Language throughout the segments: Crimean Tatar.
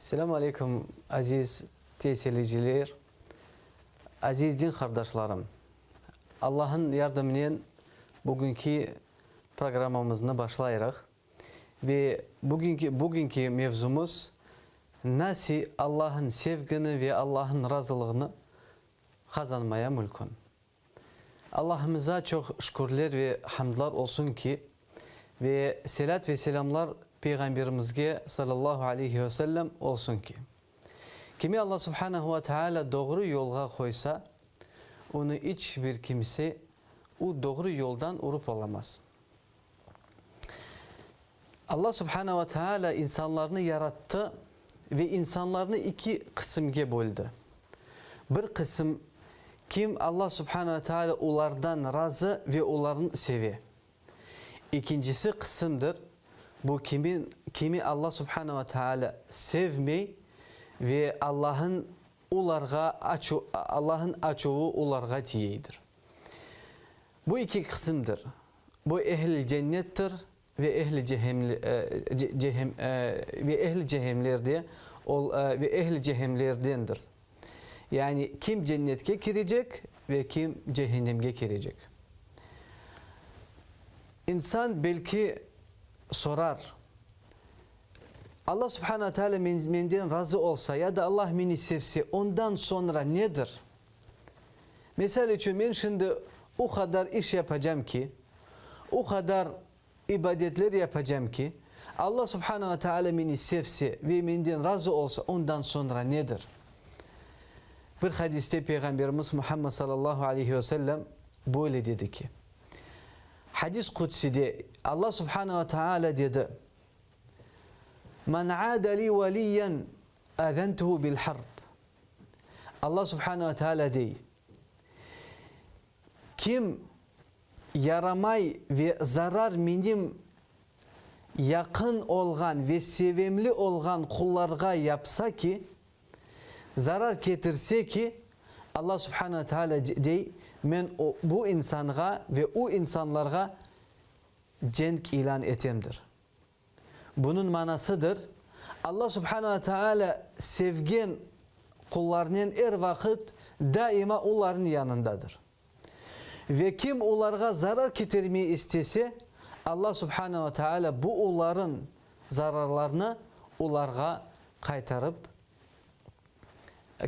Selâm aleyküm, aziz teyseliciler, aziz din qardaşlarım! Allah'ın yardımınen bugünki programmamıznı başlayırıq. Ve bugünki bugünki mevzumız, nasi Allah'ın sevgini ve Allah'ın razılığını qazanmaya mülkün. Allahımıza çoq şükürler ve hamdlar olsun ki, ve selât ve selâmlar Peyğamberimizge, salâllahu aleyhi ve sellem, olsun ki, kimi Allah subhanehu ve tealâ doğru yolğa qoysa, onı iç bir kimse u doğru yoldan urıp olamaz. Allah subhanehu ve tealâ insanlarnı yarattı ve insanlarnı iki qısımge böldi. Bir qısım, kim Allah subhanehu ve tealâ olardan razı ve olarnı seve. İkincisi qısımdır, bu kimin, kimi Allah subhanehu ve tealâ sevmey ve Allah'ın olarğa açu, Allah'ın açuvı olarğa tiyeydir. Bu iki qısımdır. Bu ehl-i cennettir ve ehl-i ve ehl-i cehemlerde ve ehl-i cehemlerdendir. Yani kim cennetke kirecek ve kim cehennemge kirecek. İnsan belki sorar, Allah subhana teala menden razı olsa ya da Allah meni sevse, ondan soñra nedir? Misal içün, men şimdi o qadar iş yapacam ki, o qadar ibadetler yapacam ki, Alla subhane ve teala meni sevse ve menden razı olsa, ondan soñra nedir? Bir hadiste Peyğamberimiz Muhammed sallallahu aleyhi ve sellem böyle dedi ki, Hadis Qudside Alla subhane ve teala dedi, Men aade li veliyen azentuhu bil harb. Alla subhane ve teala dey, Kim yaramay ve zarar menim yaqın olğan ve sevimli olğan qullarğa yapsa ki, zarar ketirse ki, Alla subhane ve teala dey, men bu insanğa ve o insanlarğa cenk ilân etemdir. Bunıñ manasıdır, Alla subhane ve teala sevgen qullarınen er vaqıt, daima olarnıñ yanındadır. Ve kim olarğa zarar ketirmey istese, Alla subhane ve teala bu olarıñ zararlarını olarğa qaytarıp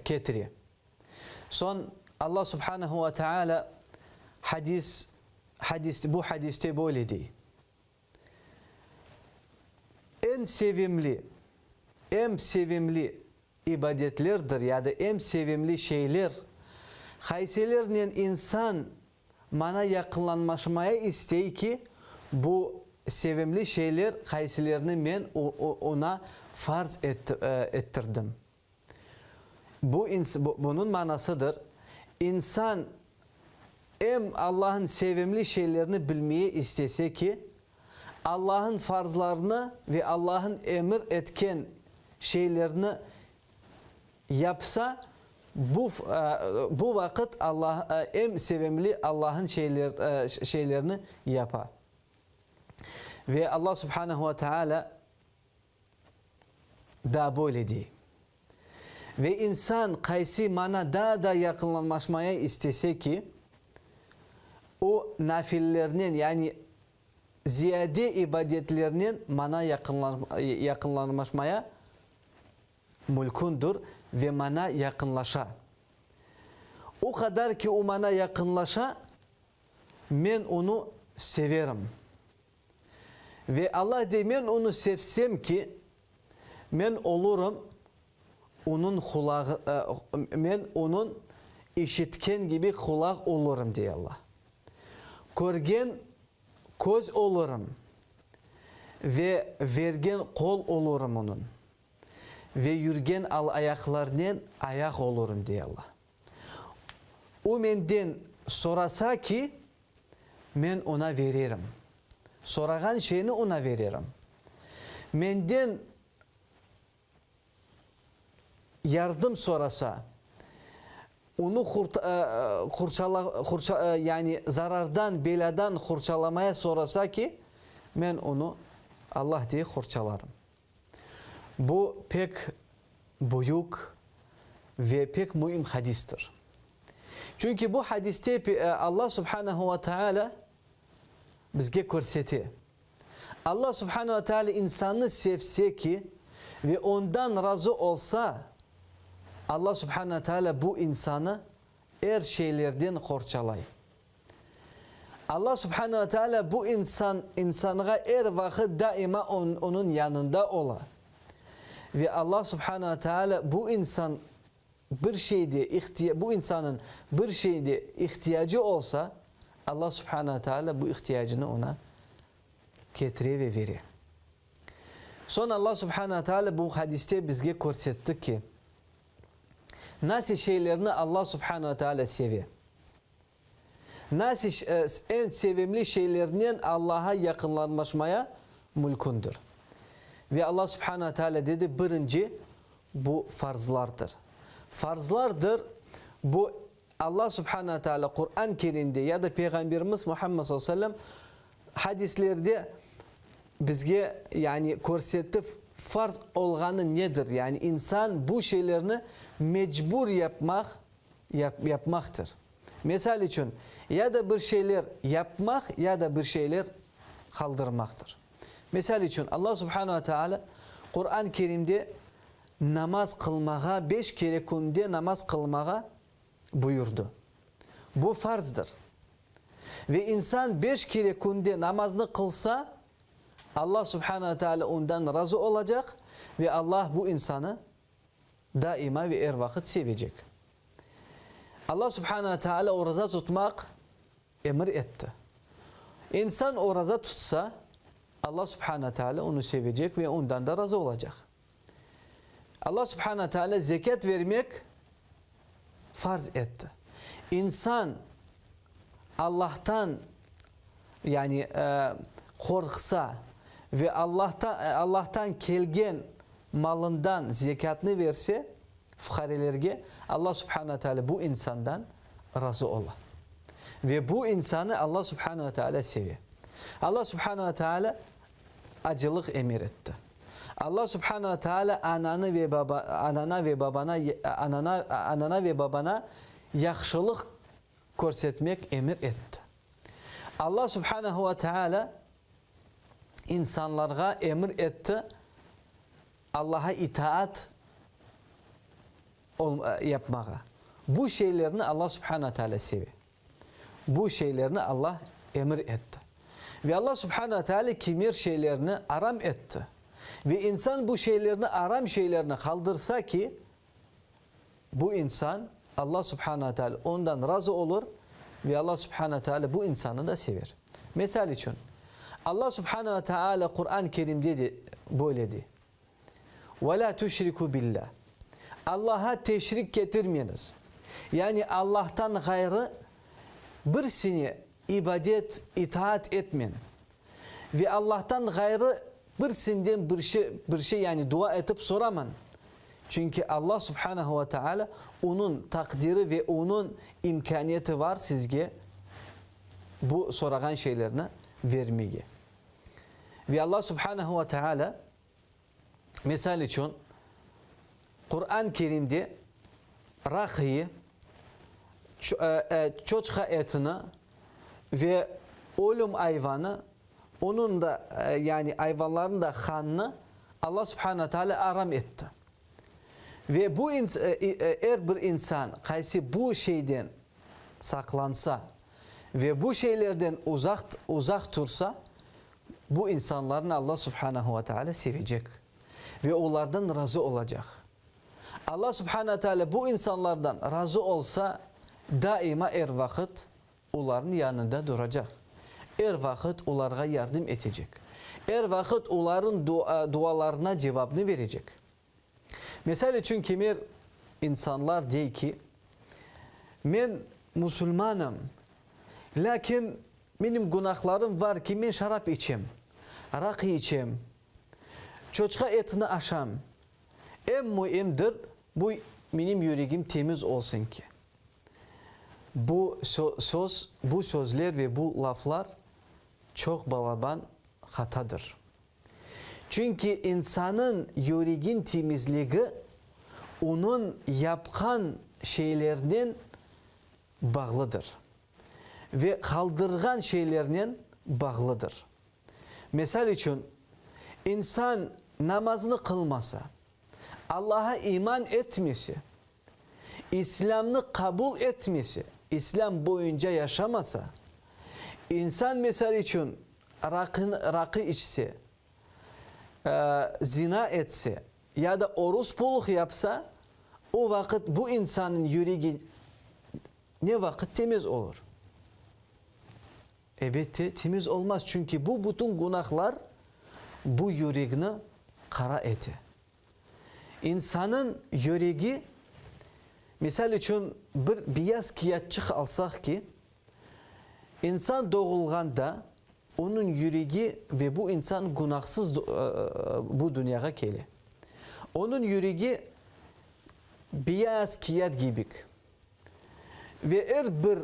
ketire. Soñ Alla subhanehu ve teala hadis, hadis, bu hadiste böyle dey. Eñ sevimli, em sevimli ibadetlerdir ya da em sevimli şeyler, qayselernen insan mana yaqınlanmaşmaya istey ki, bu sevimli şeyler qaysilerini men oña farz ettirdim. Bu, bunıñ manasıdır, insan em Allah'ın sevimli şeylerini bilmeye istese ki, Allah'ın farzlarını ve Allah'ın emir etken şeylerini yapsa, bu, bu vaqıt Allah, em sevimli Allah'ın şeyler, şeylerini yapa. Ve Allah subhanehu ve teala Daa böyle dey. Ve insan qaysı mana daa da yaqınlanmaşmaya istese ki, o nafillernen, yani ziyade ibadetlernen mana yaqınlanmaşmaya mülkündür ve mana yaqınlaşa. O qadar ki o mana yaqınlaşa, men onı severim. Ve Alla dey, men onı sevsem ki, men olurım onıñ qulağı, men onıñ işitken kibi qulaq olurım, dey Alla. Körgen köz olurım ve vergen qol olurım onıñ, ve yürgen ayaqlarnen ayaq olurım, dey Alla. O menden sorasa ki, men oña vererim. Sorağan şeyni oña vererim. Menden yardım sorasa, onı qurça, yani zarardan, belâdan qorçalamaya sorasa ki, men onı, Allah dey, qorçalarım. Bu pek. büyük ve pek müim hadistir. Çünki bu hadiste Alla subhanehu ve teala bizge körsete, Alla subhanehu ve teala insannı sevse ki ve ondan razı olsa, Alla subhanehu ve teala bu insanı er şeylerden qorçalay. Alla subhanehu ve teala bu insan, insanğa er vaqıt daima onıñ yanında ola. Ve Alla subhanehu ve teala bu insan bir şeyde ihtiya, bu insanıñ bir şeyde ihtiyacı olsa, Alla subhanehu ve teala bu ihtiyacını oña ketire ve vere. Soñ Alla subhanehu ve teala bu hadiste bizge körsetti ki, nasıl şeylerni Alla subhanehu ve teala seve. Nasıl eñ sevimli şeylernen Allaha yaqınlanmaşmaya mülkündür. Ve Alla subhane ve teala dedi, birinci, bu farzlardır. Farzlardır, bu Alla subhane ve teala Quran Kerimde ya da Peyğamberimiz Muhammed sallallahu aleyhi ve sellem hadislerde bizge yani körsetti farz olğanı nedir, yani insan bu şeylerni mecbur yapmaq yapmaqtır. Misal içün, ya da bir şeyler yapmaq, ya da bir şeyler qaldırmaqtır. Misal içün, Allah subhane ve teala Quran-ı Kerimde namaz qılmağa, beş kere künde namaz qılmağa buyurdı. Bu farzdır. Ve insan beş kere künde namaznı qılsa, Allah subhane ve teala ondan razı olacaq ve Allah bu insanı daima ve er vaqıt sevecek. Alla subhane ve teala oraza tutmaq emir etti. İnsan oraza tutsa, Alla subhane ve teala onı sevecek ve ondan da razı olacaq. Alla subhane ve teala zekât vermek farz etti. İnsan Allahtan, yani qorqsa ve Allahtan kelgen malından zekâtnı verse fuqarelerge, Alla subhane ve teala bu insandan razı ola. Ve bu insanı Alla subhane ve teala seve. Alla subhane ve teala acılıq emir etti. Alla subhane ve teala ananı ve baba, anana ve babana, anana, anana ve babana yahşılıq körsetmek emir etti. Alla subhanehu ve teala insanlarğa emir etti Allaha itaat yapmağa. Bu şeylerni Alla subhanehu ve teala seve. Bu şeylerni Alla emir etti. Ve Alla subhanehu ve teala kimer şeylerni aram etti. Ve insan bu şeylerni, aram şeylerni qaldırsa ki, Bu insan, Alla subhane ve teala ondan razı olur ve Alla subhane ve teala bu insanı da sever. Misal içün, Alla subhane ve teala Quran-ı Kerimde de böyle dey, Ve la tüşriku billah. Allaha teşrik ketirmeñiz. Yani Allahtan ğayrı birisine ibadet, itaat etmeñ. Ve Allahtan ğayrı birisinden bir şey, bir şey yani dua etip soraman. Çünki Allah subhanehu ve teala onıñ taqdiri ve onıñ imkâniyeti var sizge bu sorağan şeylerni vermege. Ve Allah subhanehu ve teala Misal içün, Quran Kerimde raqıyı, çoçqa etini ve ölüm ayvanı, onıñ da, yani ayvanlarnıñ da qanını Alla subhane ve teala aram etti. Ve bu er bir insan qaysı bu şeyden saqlansa ve bu şeylerden uzaq uzaq tursa, Bu insanlarnı Alla subhanehu ve teala sevecek ve olardan razı olacaq. Alla subhanehu ve teala bu insanlardan razı olsa, daima er vaqıt olarnıñ yanında duracaq, er vaqıt olarğa yardım etecek, er vaqıt olarnıñ dualarına cevapnı berecek. Misal içün, kimer insanlar dey ki, Men musulmanım, lâkin menim günahlarım var ki, men şarap içem, raqı içem, çoçqa etini aşam. Eñ müimdir, bu menim yüregim temiz olsun ki. Bu söz, bu sözler ve bu laflar çoq balaban hatadır. Çünki insanıñ yüregin temizligi. Onıñ yapqan şeylerinen bağlıdır ve qaldırğan şeylernen bağlıdır. Misal içün, insan namaznı qılmasa, Allaha iman etmese, İslâmnı qabul etmese, İslâm boyunca yaşamasa, insan, misal içün, raqını, raqı içse, zina etse ya da oruspulıq yapsa, o vaqıt bu insannıñ yüregi ne vaqıt temiz olur? Ebette, temiz olmaz, çünki bu bütün günahlar bu yüregni qara ete. İnsanıñ yüregi, misal içün, bir beyaz kiyatçıq alsaq ki, insan doğulğanda onıñ yüregi ve bu insan günahsız bu dünyağa kele. Onıñ yüregi beyaz kiyat gibik. Ve er bir,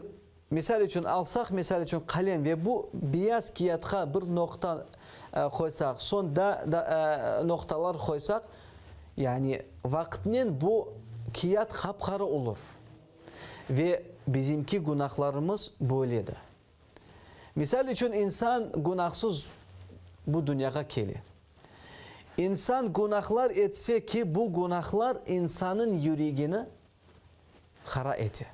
misal içün, alsaq, misal içün, qalem ve bu beyaz kiyatqa bir noqta qoysaq, soñ da da noqtalar qoysaq, yani vaqıtnen bu kiyat qap-qara olur. Ve bizimki günahlarımız böyle de. Misal içün, insan günahsız bu dünyağa kele. İnsan günahlar etse ki, bu günahlar insanıñ yüregini qara ete.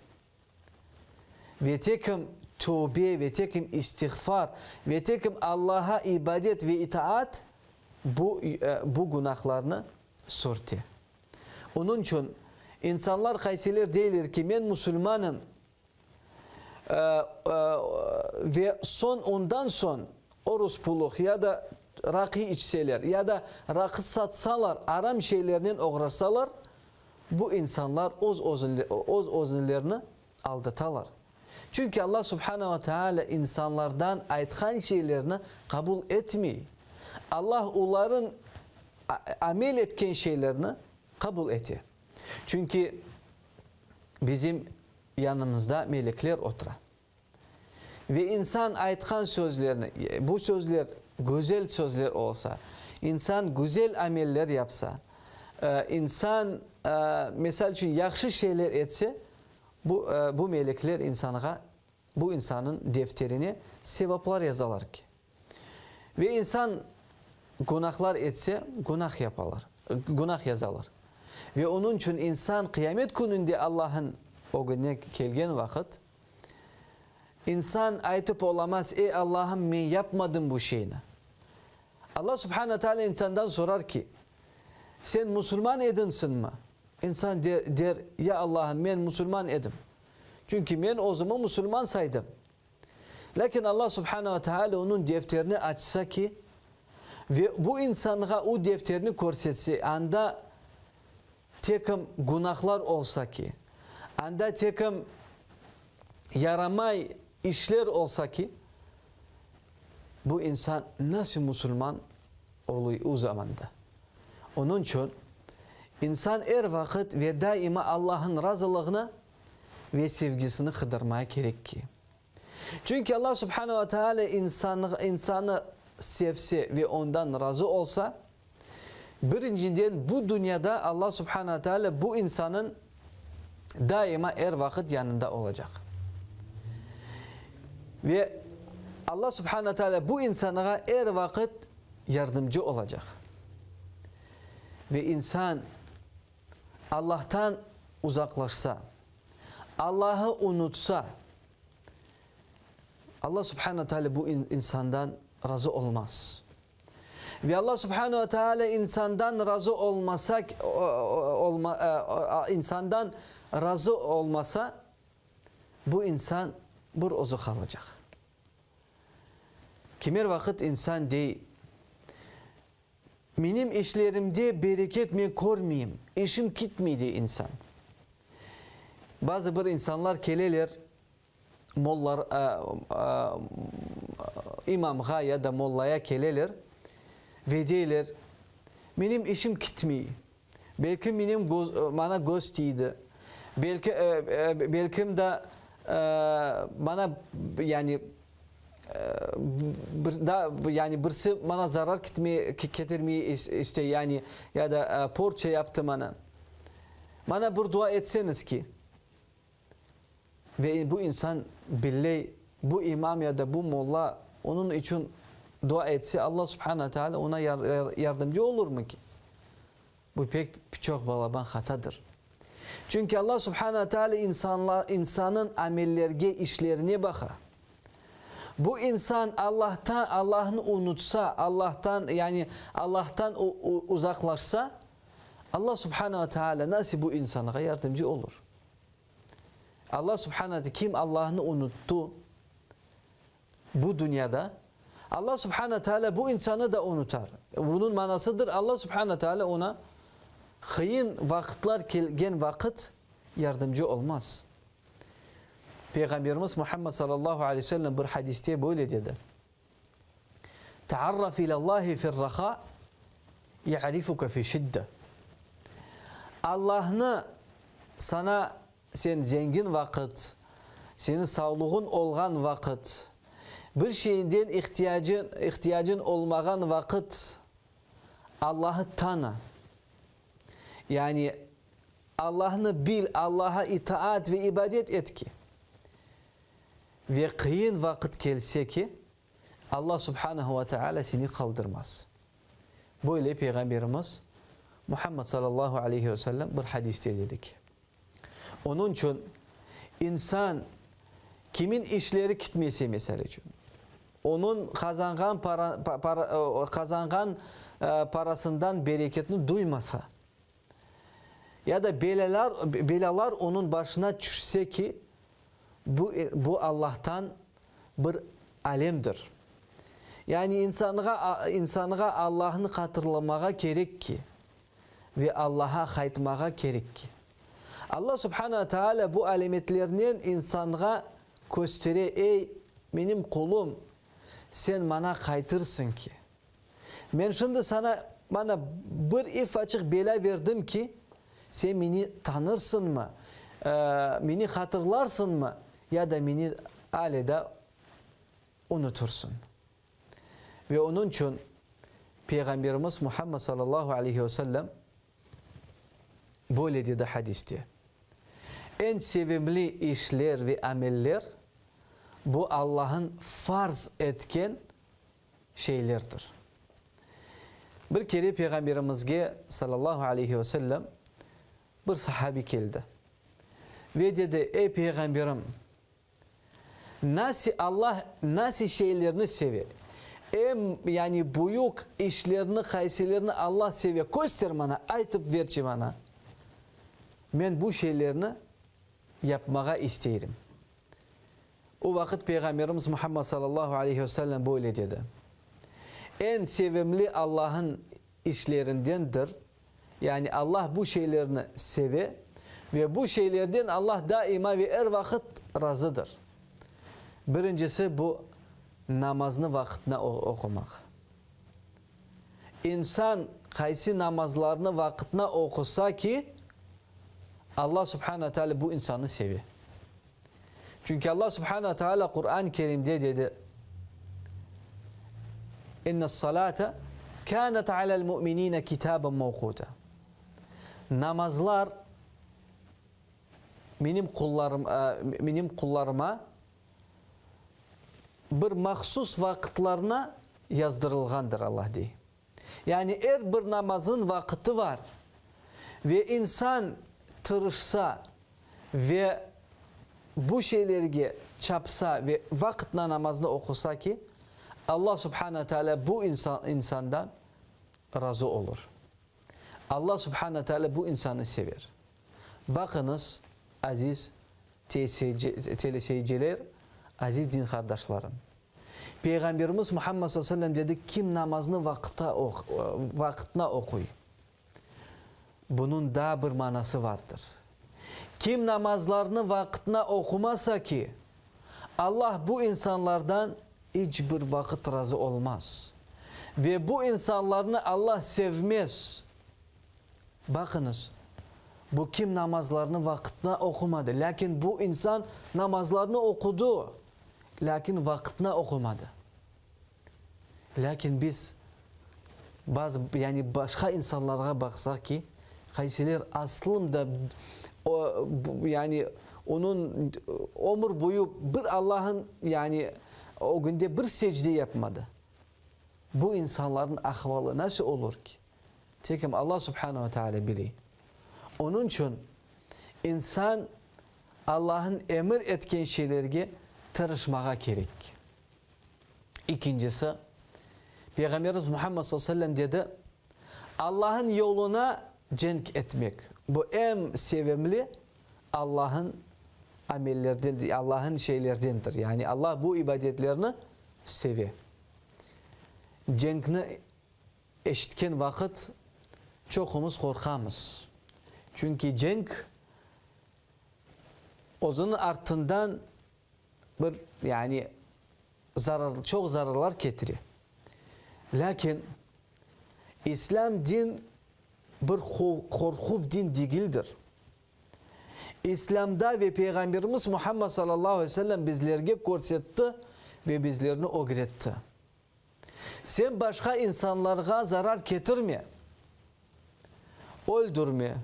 Ve tekim tövbe, ve tekim istiğfar, ve tekim Allaha ibadet ve itaat bu, bu günahlarnı sörte. Onıñ içün insanlar qayseler deyler ki, men musulmanım, ve soñ ondan soñ oruspuluq ya da raqı içseler, ya da raqı satsalar, aram şeylernen oğraşsalar, bu insanlar öz özünlerini aldatalar. Çünki Allah subhane ve teala insanlardan aytqan şeylerini qabul etmey. Allah olarıñ amel etken şeylerini qabul ete. Çünki bizim yanımızda melekler otura. Ve insan aytqan sözlerni, bu sözler güzel sözler olsa, insan güzel ameller yapsa, insan, misal içün, yahşı şeyler etse, bu, bu melekler insanğa, bu insanıñ defterine sevaplar yazalar ki. Ve insan günahlar etse, günah yapalar, günah yazalar. Ve onıñ içün insan qıyamet kününde Allah'ın ögüne kelgen vaqıt, insan aytıp olamaz, Ey Allahım, men yapmadım bu şeyni. Allah subhane teala insandan sorar ki, Sen musulman edinsinmi? İnsan der, der, Ya Allahım, men musulman edim. Çünki men özümi musulman saydım. Lâkin Allah subhane ve teala onıñ defterini açsa ki, ve bu insanğa o defterni körsetse, anda tekim günahlar olsa ki, anda tekim yaramay işler olsa ki, bu insan nasıl musulman oluy o zamanda? Onıñ içün insan er vaqıt ve daima Allah'ın razılığını ve sevgisini qıdırmaya kerek ki. Çünki Allah subhane ve teala insanı sevse ve ondan razı olsa, birinciden bu dünyada Allah subhane ve teala bu insanın daima er vaqıt yanında olacaq. Ve Allah subhane ve teala bu insanğa er vaqıt yardımcı olacaq. Ve insan Allahtan uzaqlaşsa, Allahı unutsa, Allah subhane teala bu insandan razı olmaz. Ve Allah subhane teala insandan razı olmasa, olma, insandan razı olmasa, bu insan bir özü qalacaq. Kimer vaqıt insan dey, Menim işlerimde bereket men körmeyim, işim kitmey, dey insan. Bazı bir insanlar keleler mollar, imamğa ya da mollaya keleler ve deyler, Menim işim kitmey, belki menim maña köz tiydi, belki, belkim da maña yani Bir da yani birisi maña zarar ketmeye ketirmeye istey yani ya da porça yaptı maña. Mana bir dua etseñiz ki, ve bu insan billey, bu imam ya da bu molla onıñ içün dua etse, Alla subhana teala oña yardımcı olurmı ki? Bu pek çoq balaban hatadır. Çünki Alla subhana teala insanıñ amellerge, işlerine baqa. Bu insan Allahtan, Allahnı unutsa, Allahtan, yani Allahtan uzaqlaşsa, Alla subhana teala nasıl bu insanğa yardımcı olur? Alla subhana kim Allahnı unuttı bu dünyada, Alla subhana teala bu insanı da unutar. Bunıñ manasıdır, Alla subhana teala oña qıyın vaqıtlar kelgen vaqıt yardımcı olmaz. Peyğamberimiz Muhammed sallallahu aleyhi ve sellem bir hadiste böyle dedi, Taarraf ilallahi fi'r-raha, ya'rifuka fi-şidde. Allahnı sana sen zengin vaqıt, seniñ savluğıñ olğan vaqıt, bir şeyinden ihtiyacın, ihtiyacın olmağan vaqıt Allahı tanı. Yani Allahnı bil, Allaha itaat ve ibadet et ki, ve qıyın vaqıt kelse ki, Alla subhanehu ve teala seni qaldırmaz. Böyle Peyğamberimiz Muhammed sallallahu aleyhi ve sellem bir hadiste dedi ki, Onıñ içün insan kimin işleri kitmese, mesel içün, onıñ qazanğan para, para, qazanğan parasından bereketni duymasa, ya da belâlar, belâlar onıñ başına tüşse ki, bu, bu Allahtan bir alemdir. Yani insanğa, insanğa Allahnı hatırlamağa kerek ki, ve Allaha qaytmağa kerek ki. Alla subhana ve teala bu alemetlernen insanğa köstere, Ey, menim qulum, sen maña qaytırsıñ ki. Men şimdi sana mana bir ifaçıq belâ berdim ki, sen meni tanırsıñmı, meni hatırlarsıñmı ya da meni ale da unutırsıñ. Ve onıñ içün Peyğamberimiz Muhammed sallallahu aleyhi ve sellem böyle dedi hadiste, Eñ sevimli işler ve ameller, bu Allah'ın farz etken şeylerdir. Bir kere Peyğamberimizge sallallahu aleyhi ve sellem bir sahabi keldi ve dedi, Ey Peyğamberim, nasi Allah nasi şeylerni seve? Em, yani büyük işlerni, qaysilerni Allah seve, köster mana, aytıp verçi mana. Men bu şeylerni yapmağa isteyrim. O vaqıt Peyğamberimiz Muhammed sallallahu aleyhi ve sellem böyle dedi, Eñ sevimli Allah'ın işlerindendir, yani Allah bu şeylerni seve ve bu şeylerden Allah daima ve er vaqıt razıdır. Birincisi bu, namaznı vaqıtına oqumaq. İnsan qaysı namazlarnı vaqıtına oqusa ki, Allah subhane ve teala bu insannı seve. Çünki Allah subhane ve teala Quran-ı Kerimde dedi, İnnes-salate kânet alel-mu'minîne kitâben mevkûtâ. Namazlar menim qullarım, menim qullarıma bir mahsus vaqıtlarına yazdırılğandır, Allah dey. Yani er bir namazın vaqıtı var ve insan tırışsa ve bu şeylerge çapsa ve vaqıtına namaznı oqusa ki, Allah subhane teala bu insandan razı olur. Allah subhane teala bu insanı sever. Baqıñız, aziz teleseyirciler, aziz din qardaşlarım. Peyğamberimiz Muhammed sallallahu aleyhi ve sellem dedi, Kim namaznı vaqıtına oquy, bunıñ daa bir manası vardır. Kim namazlarnı vaqıtına oqumasa ki, Allah bu insanlardan iç bir vaqıt razı olmaz ve bu insanlarnı Allah sevmez. Baqıñız, bu kim namazlarnı vaqıtına oqumadı, lâkin bu insan namazlarnı oqudı, lâkin vaqıtına oqumadı. Lâkin biz bazı, yani başqa insanlarğa baqsaq ki, Qaysiler aslında o, yani onıñ ömür boyu bir Allah'ın yani ögünde bir secde yapmadı. Bu insanlarnıñ ahvalı nasıl olur ki? Tekim Allah subhane ve teala bile. Onıñ içün insan Allah'ın emir etken şeylerge tırışmağa kerek. İkincisi, Peyğamberimiz Muhammed sallallahu aleyhi ve sellem dedi, Allah'ın yoluna cenk etmek, bu eñ sevimli Allah'ın amellerden, Allah'ın şeylerdendir. Yani Allah bu ibadetlerni seve. Cenkni eşitken vaqıt çoqumız qorqamız. Çünki cenk özüniñ artından bir, yani zarar, çoq zararlar ketire. Lâkin İslâm din bir qorquv din degildir. İslâmda ve Peyğamberimiz Muhammed sallallahu aleyhi ve sellem bizlerge körsetti ve bizlerni ögretti. Sen başqa insanlarğa zarar ketirme, öldürme,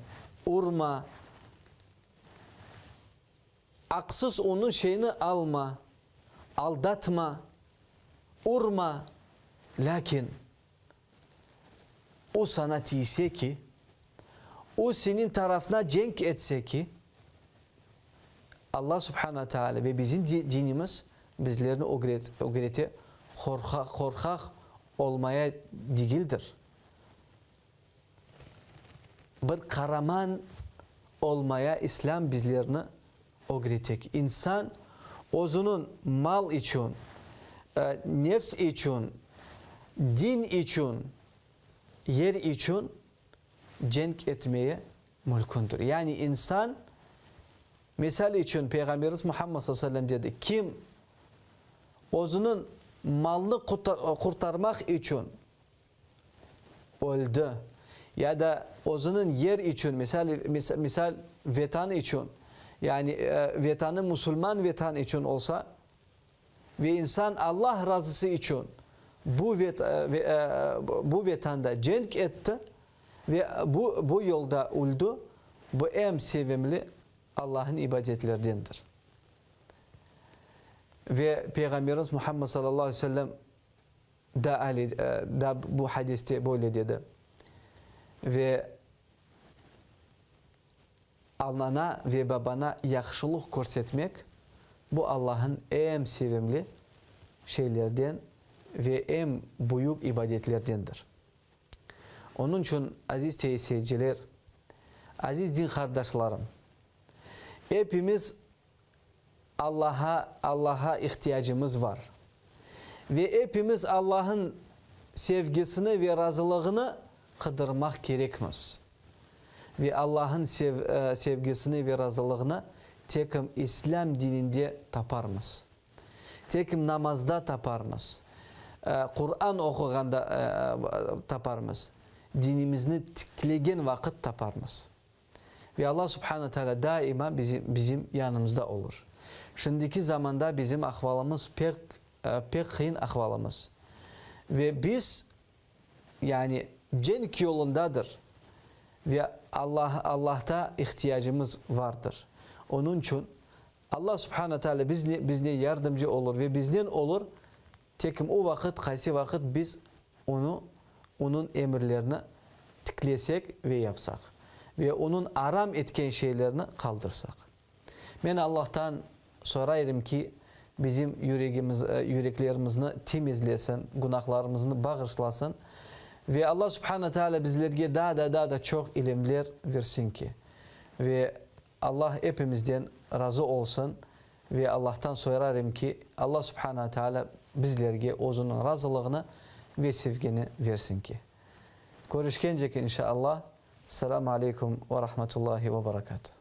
urma, Aqsız onıñ şeyini alma, aldatma, urma, lâkin o saña tiyse ki, o seniñ tarafına cenk etse ki, Alla subhana teala ve bizim dinimiz bizlerni ögrete, qorqaq olmaya degildir. Bir qaraman olmaya İslâm bizlerni ögretek. İnsan özüniñ mal içün, nefs içün, din içün, yer içün cenk etmeye mülkündür. Yani insan, misal içün Peyğamberimiz Muhammed sallallahu aleyhi ve sellem dedi, kim özüniñ malını qurtarmaq içün öldi ya da özüniñ yer içün, misal, misal, Vetan içün, yani Vetanı musulman Vetan içün olsa ve insan Allah razısı içün bu bu Vetanda cenk etti ve bu bu yolda öldi, bu eñ sevimli Allah'ın ibadetlerdendir. Ve Peyğamberimiz Muhammed sallallahu aleyhi ve sellem Da Ali da bu hadiste böyle dedi, Ve anana ve babana yahşılıq körsetmek, bu Allah'ın eñ sevimli şeylerden ve eñ büyük ibadetlerdendir. Onıñ içün, aziz teyiseyciler, aziz din qardaşlarım, epimiz Allaha, Allaha ihtiyacımız var. Ve epimiz Allah'ın sevgisini ve razılığını qıdırmaq kerekmiz. Ve Allah'ın sev, sevgisini ve razılığını tekim İslâm dininde taparmız. Tekim namazda taparmız. Quran oquğanda taparmız. Dinimizni tiklegen vaqıt taparmız. Ve Alla subhane teala daima bizim yanımızda olur. Şimdiki zamanda bizim ahvalımız pek, pek qıyın ahvalımız. Ve biz, yani cenk yolundadır ve Alla, Allahta ihtiyacımız vardır. Onıñ içün Alla subhane teala bizne yardımcı olur ve biznen olur, Tekim o vaqıt, qaysı vaqıt biz Onı, Onıñ emirlerini tiklesek ve yapsaq, ve Onıñ aram etken şeylerini qaldırsaq. Men Allahtan sorayırım ki, bizim yüregimiz, yüreklerimizni temizlesin, günahlarımıznı bağışlasın ve Allah subhane teala bizlerge daa da, daa da çoq ilimler versin ki, ve Allah epimizden razı olsun ve Allahtan soyrarım ki, Allah subhana teala bizlerge özüniñ razılığını ve sevgini versin ki. Körüşkencek inşaallah. Selamu aleykum ve rahmetullahi ve berekatuh.